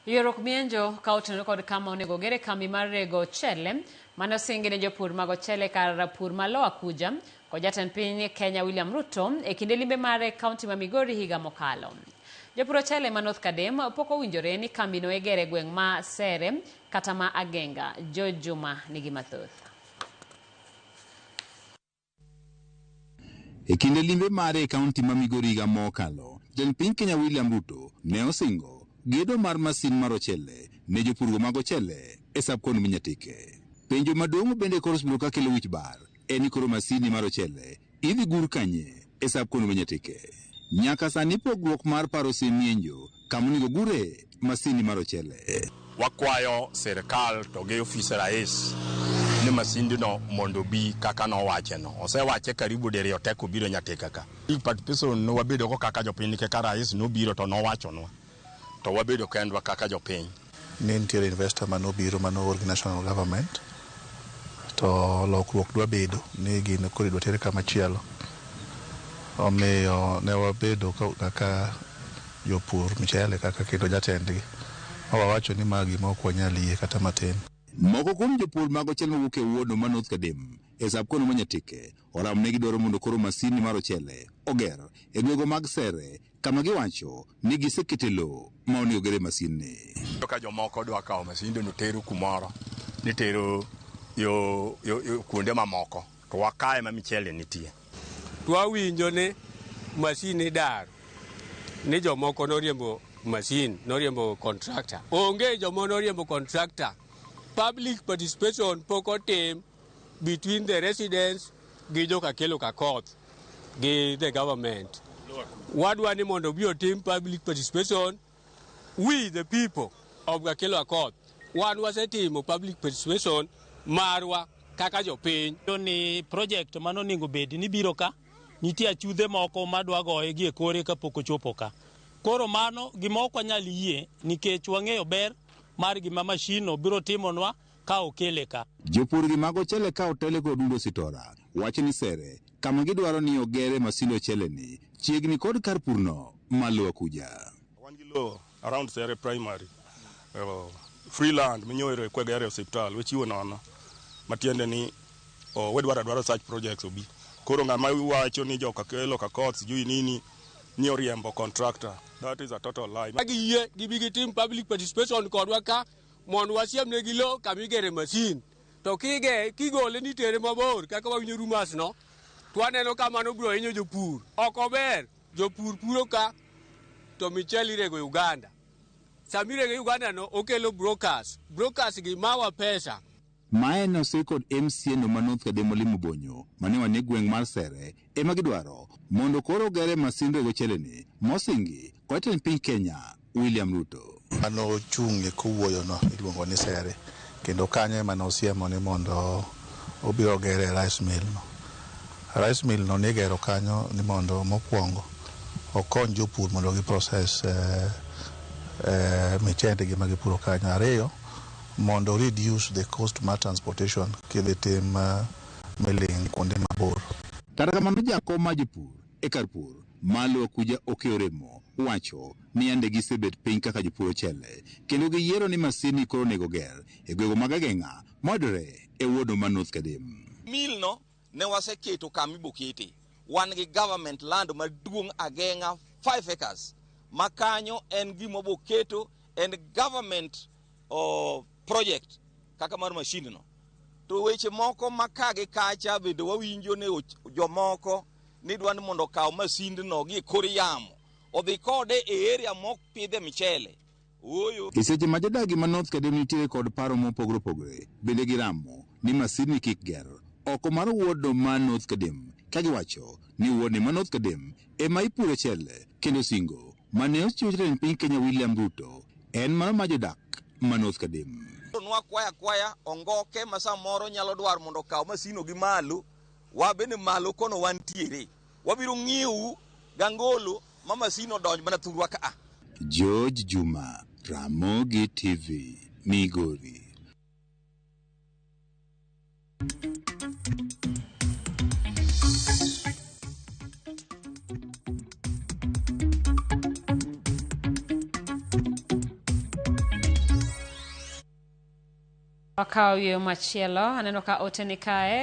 Ywaruok mienjo ka otenore kod kama onego ogere kambi mar rego ochele mane osingi ne jopur mag ochele kar pur ma Lower Kuja kod jatend piny Kenya William Ruto e kinde limbe mare e kaunti ma Migori higa mokalo. Jopur ochele ma North Kadem pok owinjore ni kambino igere e gweng' ma Sere kata ma Agenga. George Juma nigi mathoth. E kinde limbe mare e kaunti ma Migori higa mokalo, jatend piny Kenya William Ruto ne osingo gedo mar masin mar ochele ne jopurgo mag ochele e sub-county ma Nyatike. Penjo maduong' bende koro osebedo ka kelo wich bar en ni koro masini mar ochele idhi gur kanye e sub-county ma Nyatike. Nyaka sani pogruok mar paro osemienjo kama onego gure masini mar ochele. Wakwayo sirkal to gi ofis rais ni masindno mondo obi kaka nowacheno. Osewache karibu diriyo tek obiro Nyatike ka. Participation ne wabedogo kaka jopiny nikech ka rais nobiro to nowachonwa to wabedo kendwa kaka jopiny. Ne nitiere investor mane obiro mane oor gi national government to lokruok dwa bedo ni gino koro idwa ter kama chielo. Omiyo ne wabedo kaka jopur mchele kaka kendo jatendgi ma wawacho ni ma gima ok wanyal yie kata matin. Moko kuom jopur mag ochele mawuok e wuono ma North Kadem e sub-county ma Nyatike oramo ni gidwaro mondo koro masini mar ochele oger e gwego mag Sere kama giwacho ni gisekete lowo ma onego gere masinni. Ka jomoko dwa kawo masindno tero kumoro ni tero yo, yo, yo kuonde mamoko to wakae ma michele nitie. To wawinjo ni masin idaro ni jomoko noriembo masin, noriembo contractor. Onge joma noriembo contractor. Public participation pok otim between the residents gi joka Kelo Kakoth gi the government. Wadwa ni mondo obi otim public participation. We the people of Gakelo Akoth, wan wasetimo public participation marwa kaka jopiny. Ni project mano onego bed ni biro ka, nitie achudhe moko madwa goye gi e kore kapok ochopo ka. Koro mano gima ok wanyal yie nikech wang'eyo ber mar gima mashin no biro timonwa ka okele ka. Jopur gi mag ochele ka otele kod Odundo Sitora wacho ni Sere kama gidwaro ni ogere masind ochele ni chiegni kod kar purno ma Lower Kuja. Wan gi lowo around Sere Primary, free land minyoero kwegere osiptal wechiwo nono matiende ni wedwaro adwara such projects obi. Koro ng'ama wacho ni joka Kelo Kakoth sijui nini ni oriembo contractor, that is a total lie. Giyie gibi gitim public participation kodwa ka mondo wasiemnegi lowo kama igere masin. To kige kigole ni tere mabor kaka wawinjo rumors no, to waneno ka mano biro hinyo jopur. Ok ober, jopur puro ka to michele irego Uganda. Sama irego Uganda no okelo brokers. Brokers gi mawa pesa. Mae nosir kod MCA no ma North Kadem Olimo Bonyo mane wanie gweng' mar Sere ema gidwaro mondo koro ogere masind rego ochele ni mosingi kod jatend piny Kenya William Ruto. Mano ochung' e kowuoyono iluongo ni Sere kendo kanyo ema nosiemo ni mondo obiro gere rice mill no. Rice mill no nigero kanyo ni mondo mokwongo okony jopur mondo gi process michendgi ma gipuro kanyo. Ariyo, mondo reduce the cost mar transportation kidhi tim milling kuonde mabor. Kata kamano jakom mar jopur e kar pur ma Lower Kuja Okeyo Remo wacho ni yande gisebet piny kaka jopur ochele kendo giyiero ni masini koro onego ger e gwego mag Ageng'a mayudore e wuodo ma North Kadem. Mill no ne waseketo kama ibokete. Wan gi government land maduong' Ageng'a 5 acres ma kanyo en gima waboketo en government project kaka mar machine no. To weche moko ma ka gi kacha bende wawinjo ni jomoko ni dwa ni mondo okaw masindno gi e kor yamo odhi kode e area mok pidhe michele. Ooyo. E seche ma jodagi ma North Kadem nitiere kod paro mopogore opogore, bende giramo ni masindni kik ger oko mar wuodno ma North Kadem ka giwacho ni wuodni ma North Kadem ema ipure chele kendo singo mane ochiwo jatend piny Kenya William Ruto en mano ma jodak ma North Kadem. Nwakwaya akwaya ongoke ma samoro nyalo dwaro mondo okaw masino gi malo, wabende malo kono wantiere. Wabiro ng'iyou gangolo ma masino donj mana thurwa ka. George Juma, Ramogi TV, Migori. Wakawo yweyo machielo, aneno ka ote ni kae.